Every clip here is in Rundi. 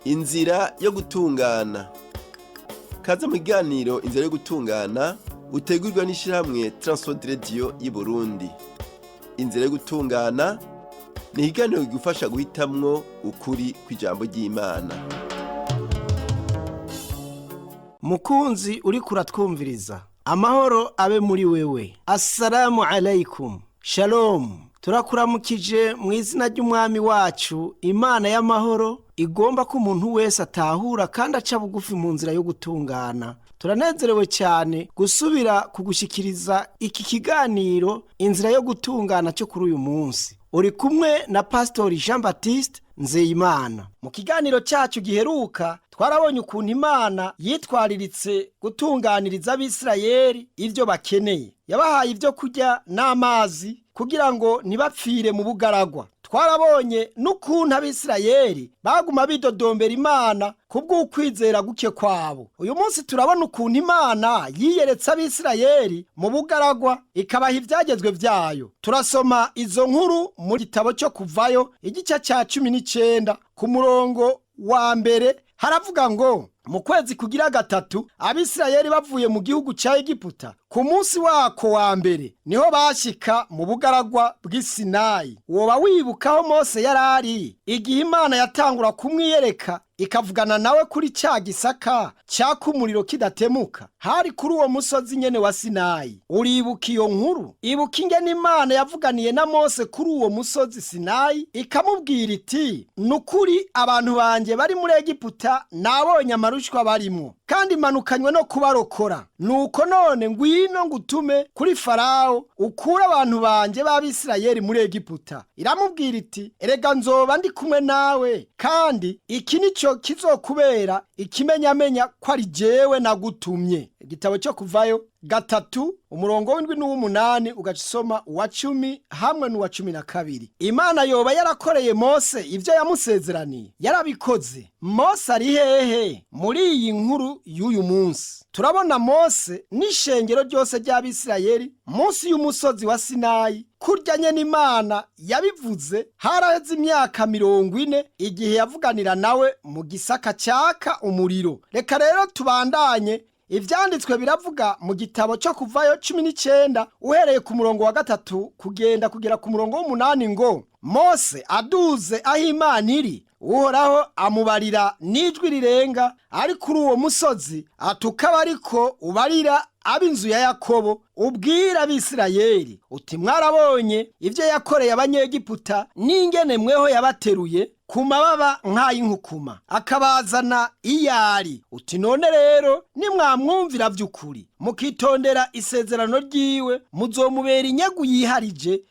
Inzira yo gutungana. Kaze mu kiganiro Inzira yo gutungana utegurwa n'ishirahamwe Transworld Radio y'Uburundi. Inzira yo gutungana ni ikiganiro kigufasha guhitamwo ukuri kw'ijambo ry'Imana. Mukunzi uriko uratwumviriza, amahoro abe muri wewe. Assalamu alaikum, shalom. Turakuramukije mu izina ry'umwami wacu Imana y'amahoro, igomba ko umuntu wese atahura kandi aca bugufi mu nzira yo gutungana. Turanezerewe cyane gusubira kugushikiriza iki kiganiro Inzira yo gutungana cyo kuri uyu munsi. Uri kumwe na Pastori Jean Baptiste Nzeyimana. Mu kiganiro cyacu giheruka twarabonye ukuntu Imana yitwariritse gutunganiriza Abisirayeli ibyo bakeneye. Yabahaye ibyo kurya n'amazi kugira ngo ntibapfire mu bugaragwa. Twarabonye n'ukuntu Abisirayeli baguma bidodombera Imana kubw'ukwizera guke kwabo. Uyu munsi turabona ukuntu Imana yiyeretse Abisirayeli mu bugaragwa, ikabaha ivyagezwe vyayo. Turasoma izo nkuru mu gitabo cyo Kuvayo, igice ca 19, ku murongo wa 1. Haravuga ngo: mu kwezi kugira gatatu Abisirayeli bavuye mu gihugu ca Egiputa, ku munsi wako wa mbere niho bashika mu bugaragwa bw'Isinayi. Woba wibukaho Mose yarari igihe Imana yatangura kumwiyereka, ikavugana nawe kuri cya gisaka cyaka umuriro kidatemuka? Hari kuri uwo musozi nyene wa Sinayi. Uribuka iyo nkuru? Ibuka ingene Imana yavuganiye na Mose kuri uwo musozi Sinayi, ikamubwira iti: nukuri abantu banje bari muri Egiputa nabonye amarushwa barimwo, kandi manukanywe no kubarokora. Nuko none ngwino ngutume kuri Farawo, ukure abantu banje b'Abisirayeli muri Egiputa. Iramubwira iti: erega nzoba ndi kumwe nawe, kandi iki nico kizokubera ikimenyamenya ko ari jewe nagutumye. Igitabo cyo Kuvayo 3, umurongo w'7 n'uw'umunani, ugaca usoma uwa 10 hamwe n'uwa 12. Imana yoba yarakoreye Mose ibyo yamusezeraniye? Yarabikoze. Mose ari hehe muri iyi nkuru y'uyu munsi? Turabona Mose n'ishengero ryose ry'Abisirayeli munsi y'umusozi wa Sinayi. Kurya nyene Imana yabivuze, haraheze imyaka 40 igihe yavuganira nawe mu gisaka cyaka umuriro. Reka rero tubandanye. Ivyanditswe biravuga mu gitabo cyo Kuvayo 19, uhereye ku murongo wa 3 kugenda kugera ku murongo w'8, ngo: Mose aduze aho Imana iri, Uhoraho amubarira n'ijwi rirenga ari kuri uwo musozi, atukaba ariko ubarira ab'inzu ya Yakobo, ubwira Abisirayeli uti: mwarabonye ibyo yakoreye Abanyegiputa, n'ingene mweho yabateruye ku mababa nk'ay'inkukuma, akabazana iyari. Uti: none rero nimwamwumvira by'ukuri, mukitondera isezerano ryiwe, muzomubera inyegu yiharije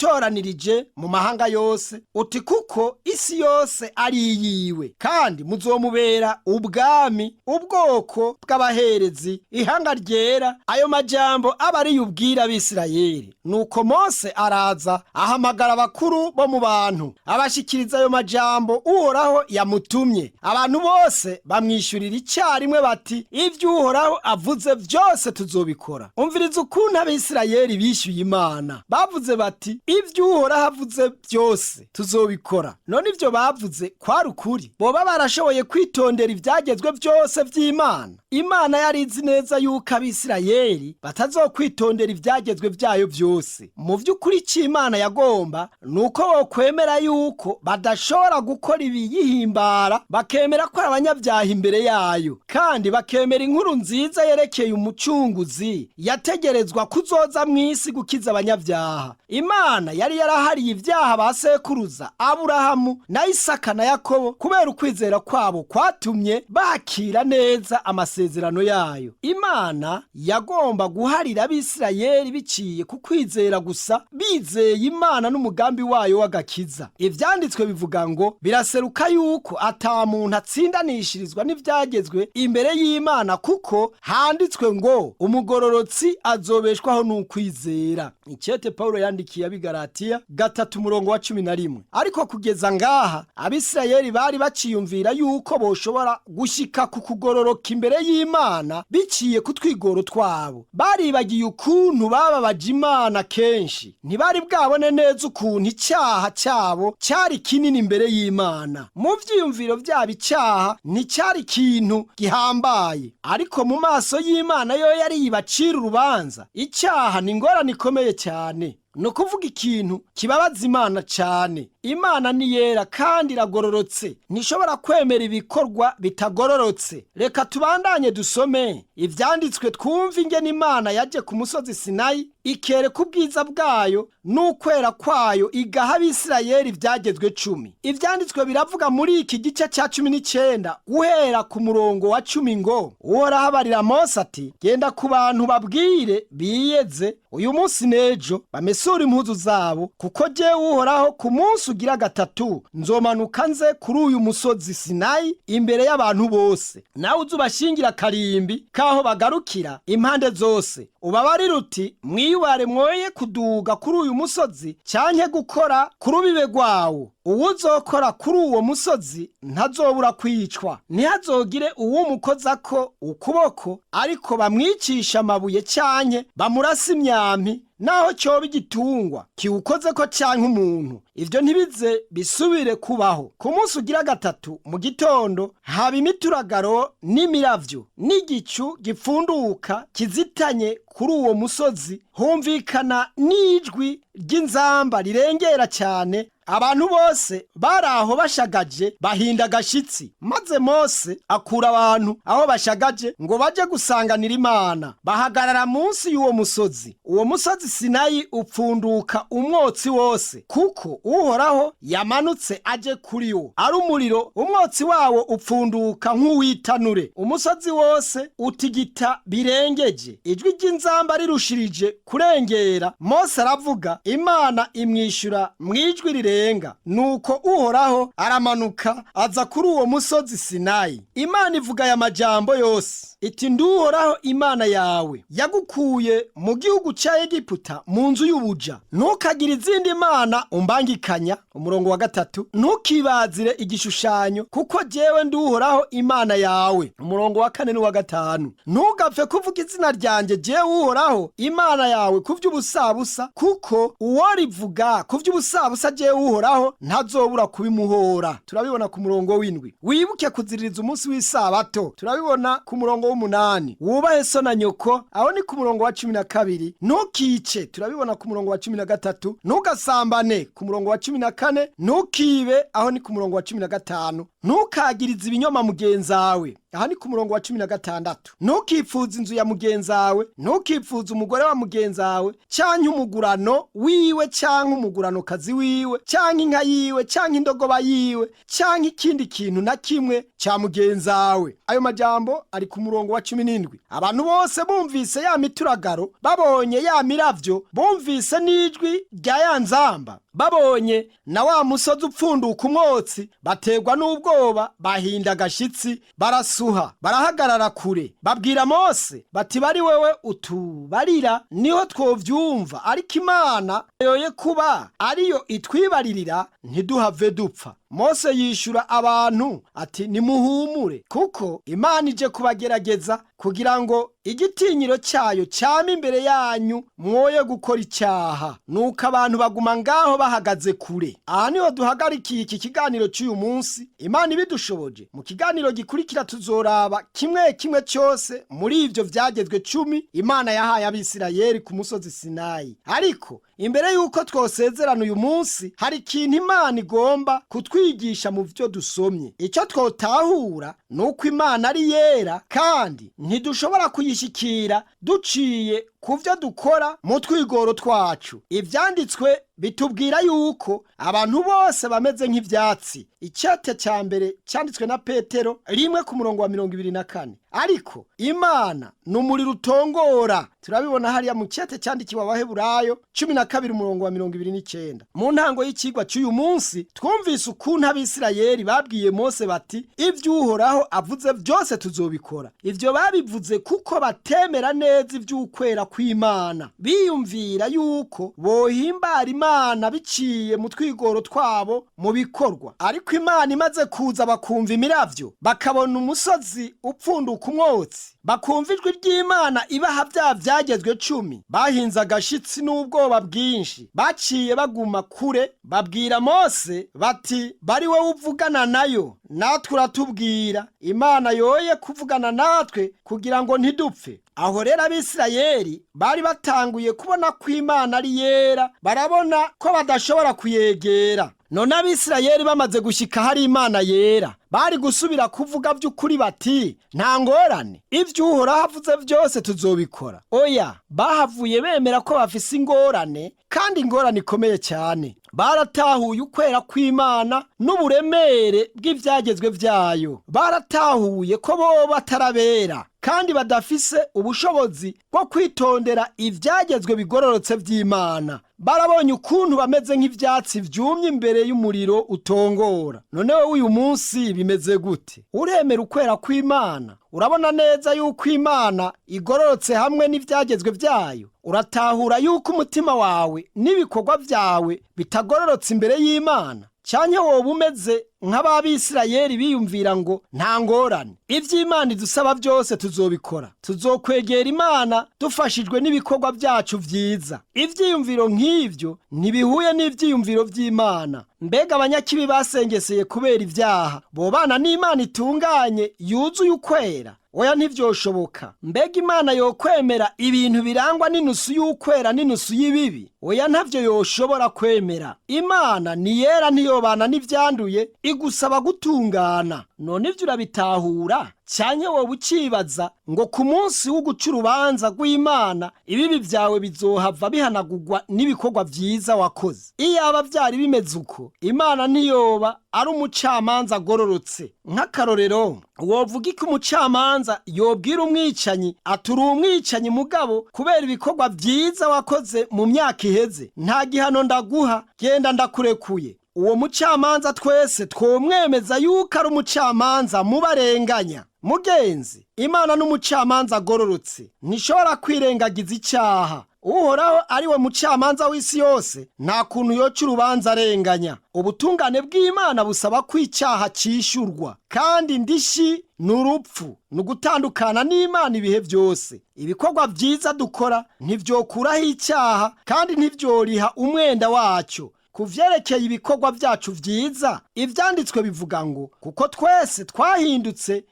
yitoranirije mu mahanga yose. Uti: kuko isi yose ari iyiwe, kandi muzomubera ubwami, ubwoko bw'abaherezi, ihanga ryera. Ayo majambo aba ari yubwira Abisirayeli. Nuko Mose araza ahamagara abakuru bo mu bantu, abashikiriza ayo majambo Uhoraho yamutumye. Abantu bose bamwishyurira icyarimwe bati: ibyo Uhoraho avuze byose tuzobikora. Umviriza ukuntu Abisirayeli bishyuye Imana. Bavuze bati: ibyo Uhoraho avuze byose tuzobikora. None ibyo bavuze kwari ukuri? Boba barashoboye kwitondera ibyagezwe byose by'Imana? Imana yari izi neza yuko Abisirayeli batazokwitondera ibyagezwe byayo byose. Mu by'ukuri icyo Imana yagomba ni uko bokwemera yuko badashobora gukora ibiyihimbara, bakemera ko ari abanyabyaha imbere yayo, kandi bakemera inkuru nziza yerekeye umucunguzi yategerezwa kuzoza mu isi gukiza abanyabyaha. Imana yari yarahariye ibyaha ba sekuruza Aburahamu na Isaka na Yakobo kubera ukwizera kwabo kwatumye bakira neza amasezerano yayo. Imana yagomba guharira Abisirayeli biciye ku kwizera gusa, bizeye Imana n'umugambi wayo w'agakiza. Ivyanditswe bivuga ngo: Ngo biraseruka yuko ata muntu atsindanishirizwa n'ivyagezwe imbere y'Imana, kuko handitswe ngo umugororotsi azobeshwaho n'ukwizera. Icete Paulo yandikiye Abigalatiya 3 umurongo wa 11. Ariko kugeza ngaha Abisirayeli bari baciyumvira yuko boshobora gushika ku kugororoka imbere y'Imana biciye ku twigoro twabo. Baribagiye ukuntu bababaje Imana kenshi, ntibari bwabone neza ukuntu icyaha cyabo cyari kinini imbere y'Imana. Mu vyiyumviro vyabo icyaha nticyari ikintu gihambaye, ariko mu maso y'Imana yo yari yibacira urubanza, icyaha ni ingorane ikomeye cyane. Ni ukuvuga ikintu kibabaza Imana cyane. Imana ni yera kandi iragororotse, ntishobora kwemera ibikorwa bitagororotse. Reka tubandanye dusome ivyanditswe twumve ingene Imana yaje ku musozi Sinayi ikereka ubwiza bwayo n'ukwera kwayo, igaha Abisirayeli ivyagezwe 10. Ivyanditswe biravuga muri iki gice ca 19 guhera ku murongo wa 10 ngo Uhoraho abarira Mose ati: genda ku bantu babwire biyeze uyu munsi n'ejo, bamesure impuzu zabo, kuko jewe Uhoraho ku munsi ugira gatatu nzomanuka nze kuri uyu musozi Sinayi imbere y'abantu bose. Nawe uzubashingira akarimbi k'aho bagarukira impande zose, ubabarire uti: mwiyubare mwoye kuduga kuri uyu musozi canke gukora ku rubibe rwawo. Uwuzokora kuri uwo musozi ntazobura kwicwa, ntihazogire uwumukozako ukuboko, ariko bamwicisha amabuye canke bamurasa imyampi, naho cyoba igitungwa kiwukozeko canke umuntu. Ivyo ntibize bisubire kubaho. Ku munsi ugira gatatu mu gitondo haba imituragaro n'imiravyo n'igicu gipfunduka kizitanye kuri uwo musozi, humvikana n'ijwi ry'inzamba rirengera cyane. Abantu bose bari aho bashagaje bahinda agashitsi. Maze Mose akura abantu aho bashagaje ngo baje gusanganira Imana, bahagarara munsi y'uwo musozi. Uwo musozi Sinayi upfunduka umwotsi wose, kuko Uhoraho yamanutse aje kuri wo ari umuriro, umwotsi wawo upfunduka nk'uwitanure. Umusozi wose utigita birengeje, ijwi ry'inzamba rirushirije kurengera. Mose aravuga, Imana imwishyura mu ijwi rirenga. Nuko Uhoraho aramanuka aza kuri uwo musozi Sinayi. Imana ivuga aya majambo yose iti: nduhoraho Imana yawe yagukuye mu gihugu ca Egiputa mu nzu y'ubuja. Ntukagire izindi mana umbangikanya. Umurongo wa 3, ntukibazire igishushanyo, kuko jewe nduhoraho Imana yawe. Umurongo wa 4 n'uwa 5, ntugapfe kuvuga izina ryanjye jewe Uhoraho Imana yawe ku vy'ubusabusa, kuko uworivuga ku vy'ubusabusa jewe Uhoraho ntazobura kubimuhora. Turabibona ku murongo w'7. Wibuke kuziririza umunsi w'isabato. Turabibona ku murongo w'8. Wubahe so na nyoko. Aho ni ku murongo wa 12. Ntukice. Turabibona ku murongo wa 13. Ntugasambane. Ku murongo wa 14. Ntukibe. Aho ni ku murongo wa 15. Ntukagirize ibinyoma mugenzawe. Aha ni ku murongo wa 16. Ntukipfuze inzu ya mugenzawe, ntukipfuze umugore wa mugenzawe, canke umugurano wiwe, canke umuguranokazi wiwe, canke inka yiwe, canke indogoba yiwe, canke ikindi kintu na kimwe ca mugenzawe. Ayo majambo ari ku murongo wa 17. Abantu bose bumvise ya mituragaro, babonye ya miravyo, bumvise n'ijwi rya ya nzamba, babonye na wa musozi upfunduka umwotsi, baterwa n'ubwoba, bahinda agashitsi, barasuha, barahagarara kure. Babwira Mose bati: bari wewe utubarira niho twovyumva, ariko Imana yoye kuba ariyo itwibaririra ntiduhave dupfa. Mose yishura abantu ati: nimuhumure, kuko Imana ije kubagerageza kugira ngo igitinyiro cyayo cyame imbere yanyu, mwoye gukora icyaha. Nuko abantu baguma ngaho bahagaze kure. Aha niho duhagarikiye iki kiganiro cy'uyu munsi. Imana ibidushoboje, mu kiganiro gikurikira tuzoraba kimwe kimwe cyose muri ivyo vyagezwe 10 Imana yahaye Abisirayeli ku musozi Sinayi. Ariko imbere y'uko twosezerana uyu munsi, hari ikintu Imana igomba kutwigisha mu vyo dusomye. Icyo twotahura ni uko Imana ari yera, kandi ntidushobora kuyishyikira duciye ku vyo dukora mu twigoro twacu. Ivyanditswe bitubwira yuko abantu bose bameze nk'ivyatsi. Icete ca mbere cyanditswe na Petero 1 ku murongo wa 24. Ariko Imana ni umuriro utongora. Turabibona hariya mu cete cyandikiwe Abaheburayo 12 umurongo wa 29. Mu ntango y'ikigwa cy'uyu munsi twumvise ukuntu Abisirayeli babwiye Mose bati: "Ibyo Uhoraho avuze byose tuzobikora." Ibyo babivuze kuko batemera neza iby'ukwera kw'Imana. Biyumvira yuko bohimbara Imana biciye mu twigoro twabo mu bikorwa. Ariko Imana imaze kuza, bakumva imiravyo, bakabona umusozi upfunduka umwotsi, bakumva ijwi ry'Imana ibaha bya byagezwe 10, bahinze agashitsi n'ubwoba bwinshi. Baciye baguma kure, babwira Mose bati: "Bari wowe uvugana nayo, natwe uratubwira. Imana yoye kuvugana natwe kugira ngo ntidupfe." Aho rero Abisirayeli bari batanguye kubona ko Imana ari yera, barabona ko badashobora kuyegera. None Abisirayeli bamaze gushyika hari Imana yera, bari gusubira kuvuga by'ukuri bati: "Nta ngorane, ibyo Uhoraho avuze byose tuzobikora"? Oya, bahavuye bemera ko bafise ingorane, kandi ingorane ikomeye cyane. Baratahuye ukwera kw'Imana n'uburemere bw'ibyagezwe byayo. Baratahuye ko bo batarabera kandi badafise ubushobozi bwo kwitondera ibyagezwe bigororotse by'Imana. Barabonye ukuntu bameze nk'ibyatsi byumye imbere y'umuriro utongora. None wowe uyu munsi bimeze gute? Uremera ukwera kw'Imana? Urabona neza yuko Imana igororotse hamwe n'ibyagezwe byayo? Uratahura yuko umutima wawe n'ibikorwa byawe bitagororotse imbere y'Imana? Cyane wowe umeze nk'ababisirayeli biyumvira ngo: "Nta ngorane, iby'Imana idusaba byose tuzobikora, tuzokwegera Imana dufashijwe n'ibikorwa byacu byiza"? Ibyiyumviro nk'ibyo ntibihuye n'ibyiyumviro by'Imana. Mbega abanyakibi basengeseye kubera ibyaha bobana n'Imana itunganye yuzuye ukwera? Oya, ntibyoshoboka. Mbega Imana yokwemera ibintu birangwa n'inusu y'ukwera n'inusu y'ibibi? Oya, ntabyo yoshobora kwemera. Imana ni yera, ntiyobana n'ibyanduye. Igusaba gutungana. None ibyo urabitahura, cyane wowe ukibaza ngo ku munsi wo guca urubanza rw'Imana ibibi byawe bizohava bihanagurwa n'ibikorwa byiza wakoze? Iyaba byari bimeze uko, Imana ntiyoba ari umucamanza agororotse. Nk'akarorero, wovuga ko umucamanza yobwira umwicanyi ati: "Uri umwicanyi, mugabo kubera ibikorwa byiza wakoze mu myaka iheze nta gihano ndaguha, genda ndakurekuye"? Uwo mucamanza twese twomwemeza yuko ari umucamanza mubarenganya. Mugenzi, Imana n'umucamanza agororotse, ntishobora kwirengagiza icyaha. Uhoraho ari we mucamanza w'isi yose, nta kuntu yoca urubanza arenganya. Ubutungane bw'Imana busaba ko icyaha cyishyurwa, kandi indishi ni urupfu, ni ugutandukana n'Imana ibihe byose. Ibikorwa byiza dukora ntibyokuraho icyaha kandi ntibyoriha umwenda wacyo. Ku vyerekeye ibikorwa byacu vyiza, Ivyanditswe bivuga ngo: "Kuko twese twahindutse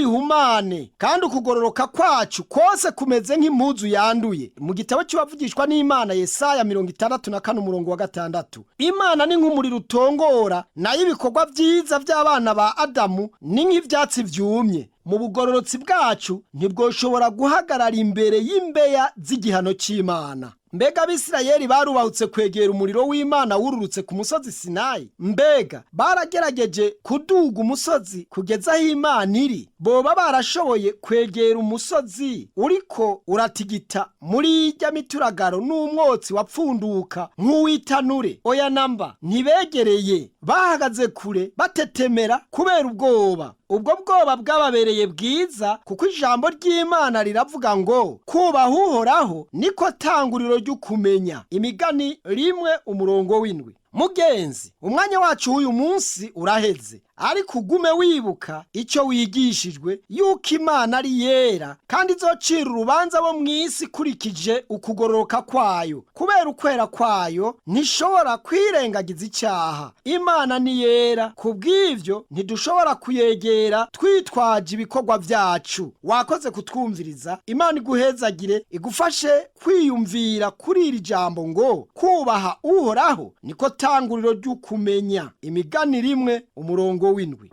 nk'ibihumane, kandi ukugororoka kwacu kose kumeze nk'impuzu yanduye." Mu gitabo cy'uwavugishwa n'Imana Yesaya 64 umurongo wa 6. Imana ni nk'umuriro utongora, nayo ibikorwa vyiza by'abana ba Adamu ni nk'ivyatsi vyumye. Mu bugororotsi bwacu ntibwoshobora guhagarara imbere y'imbeya z'igihano cy'Imana. Mbega Abisirayeli barubahutse kwegera umuriro w'Imana wururutse ku musozi Sinayi? Mbega baragerageje kuduga umusozi kugeza aho Imana iri? Boba barashoboye kwegera umusozi uriko uratigita muri ijya mituragaro n'umwotsi wapfunduka nk'uw'itanure? Oya namba, ntibegereye. Bahagaze kure batetemera kubera ubwoba. Ubwo bwoba bwababereye bwiza, kuko ijambo ry'Imana riravuga ngo: "Kubaha Uhoraho niko tanguriro ry'ukumenya." Imigani 1 umurongo w'7. Mugenzi, umwanya wacu w'uyu munsi uraheze, ariko ugume wibuka icyo wigishijwe, yuko Imana ari yera kandi izocira urubanza bo mu isi ikurikije ukugororoka kwayo. Kubera ukwera kwayo ntishobora kwirengagiza icyaha. Imana ni yera, ku bw'ibyo ntidushobora kuyegera twitwaje ibikorwa byacu. Wakoze kutwumviriza. Imana iguhezagire, igufashe kwiyumvira kuri iri jambo ngo: "Kubaha Uhoraho niko tanguriro ry'ukumenya." Imigani 1 umurongo w'7.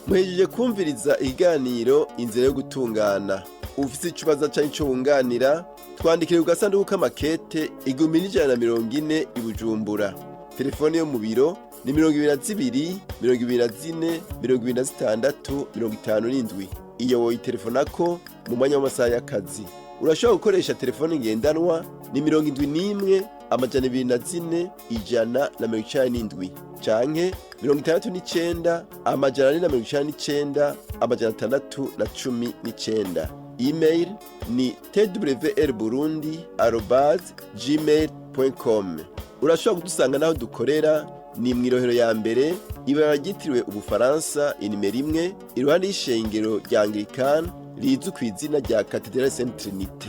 Muhejeje kumviriza ikiganiro Inzira yo Gutungana. Ufite ikibazo cyangwa icyo wunganira, twandikire ku gasanduku k'amakete 1140 i Bujumbura. Telefone yo mu biro Ni 22, 24, 26, 57. Iyo woyitelefonako mu mwanya w'amasaha y'akazi. Urashobora gukoresha telefone ngendanwa, ni 71 204 197 canke 69 499 619. Email ni twrburundi@gmail.com. Urashobora kudusanga n'aho dukorera, ni mw'irohero ya mbere, ibara ryitiriwe Ubufaransa, inimero 1, iruhande y'ishengero rya Anglikani rizwi ku izina rya Katedrali Sainte Trinite.